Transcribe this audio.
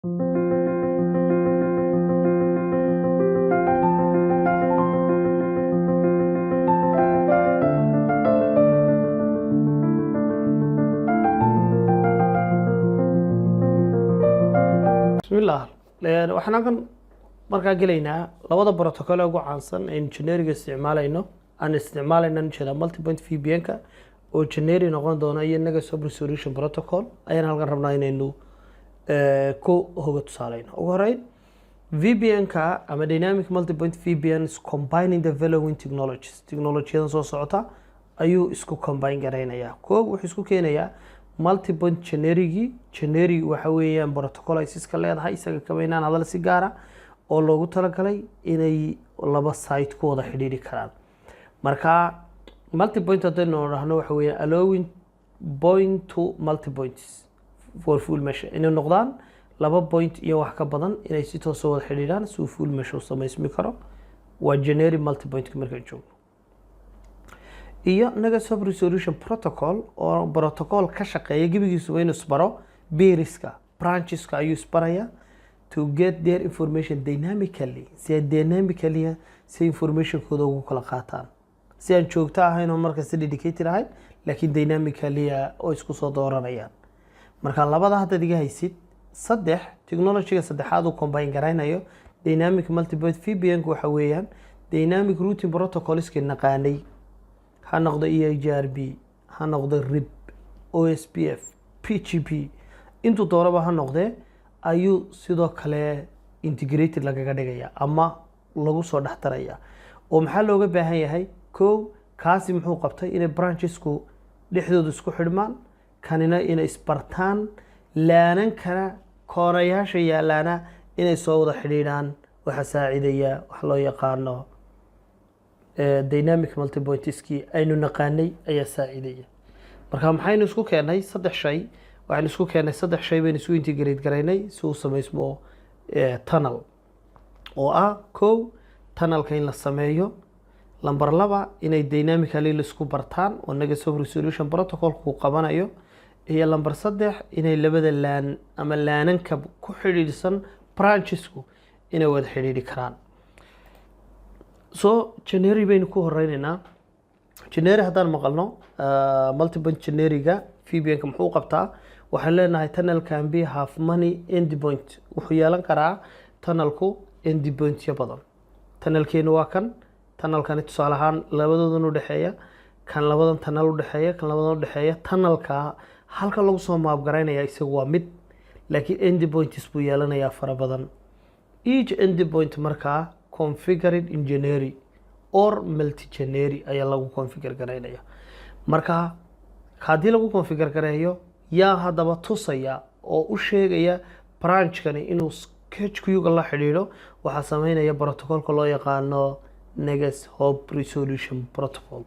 Bismillah. Waxaan halkan markaa gelaynaa labada protocol ee ugu caansan ee generic-ga isticmaalayno, aan isticmaalayno ujeedaa multipoint VPN-ka oo generic noqon doona iyo Next Hop Resolution Protocol ayaan halkan rabnaa inaynu ku hoga tusaaleyno. Ugu horeyn, VPN-ka ama Dynamic Multipoint VPN is combining the following technologies. Technologiyadan soo socota ayuu isku combine garaynayaa. Kow, wuxuu isku keenayaa multipoint generic. Generic waxa weeyaan protocol ay Cisco leedahay, isaga kaba inaan hadal si gaara oo loogu talagalay inay laba site ku wada xidhiidhi karaan. Marka multipoint haddaynu dhahno, waxa weeyaan allowing point to multipoints for full mesh, inay noqdaan laba point iyo wax ka badan inay si toosa wada xidhiidhaan si uu full mesh u samaysmi karo. Waa generic multipointka markaan joogno. Iyo Next Hop Resolution Protocol oo protocol ka shaqeeya gebigiisuba inuu isbaro peers-ka, brancheska ayuu isbaraya to get their information dynamically, si ay dynamically si informationkooda ugu kala qaataan, si aan joogto ahayn oo markasta dedicated ahayn, laakiin dynamically oo isku soo dooranayaan. Marka labada haddaad iga haysid, saddex technologyga saddexaad uu combine garaynayo dynamic multipoint VPN waxa weeyaan dynamic routing protocolska naqaanay, ha noqdo EIGRP, ha noqdo RIP, OSPF, BGP, intuu doonaba ha noqdee, ayuu sidoo kale integrated lagaga dhigaya ama lagu soo dhex daraya. Oo maxaa looga baahan yahay? Kow, kaasi muxuu qabtay? Inay branchesku dhexdooda isku xidhmaan, kanina inay isbartaan, LAN-ankana koonayaasha yaalaana inay soo wada xidhiidhaan. Waxaa saacidaya wax loo yaqaano dynamic multipointiskii aynu naqaanay ayaa saacidaya. Marka maxaynu isku keennay? Saddex shay waxaynu isku keennay. Saddex shay baynu isku integrate garaynay si uu samaysmo tunnel, oo ah kow, tunnelka in la sameeyo; number 2, inay dynamically laisku bartaan oo Next Hop Resolution Protocolku qabanayo; iyo number 3, inay labada LAN ama LAN-anka ku xidhiidhsan branchesku inay wada xidhiidhi karaan. So generic baynu ku horeyneynaa. Generic haddaan maqalno, multipoint generic-ga VPN-ka muxuu qabtaa? Waxaan leenahay tunnel can be have many endpoint. Wuxuu yeelan karaa tunnelku endpointyo badan. Tunnelkeenu waa kan. Tunnelkani tusaale ahaan labadoodan udhexeeya, kan labadan tunnel udhexeeya, kan labadan udhexeeya. Tunnelka halka lagu soo map garaynaya isagu waa mid, laakiin endpoints buu yeelanayaa fara badan. Each endpoint markaa configured in generic or multi generic ayaa lagu configure garaynaya. Marka haddii lagu configure gareeyo, yaa haddaba tusaya oo u sheegaya branchkani inuu HQ-ga la xidhiidho? Waxaa sameynaya protocolka loo yaqaano Next Hop Resolution Protocol.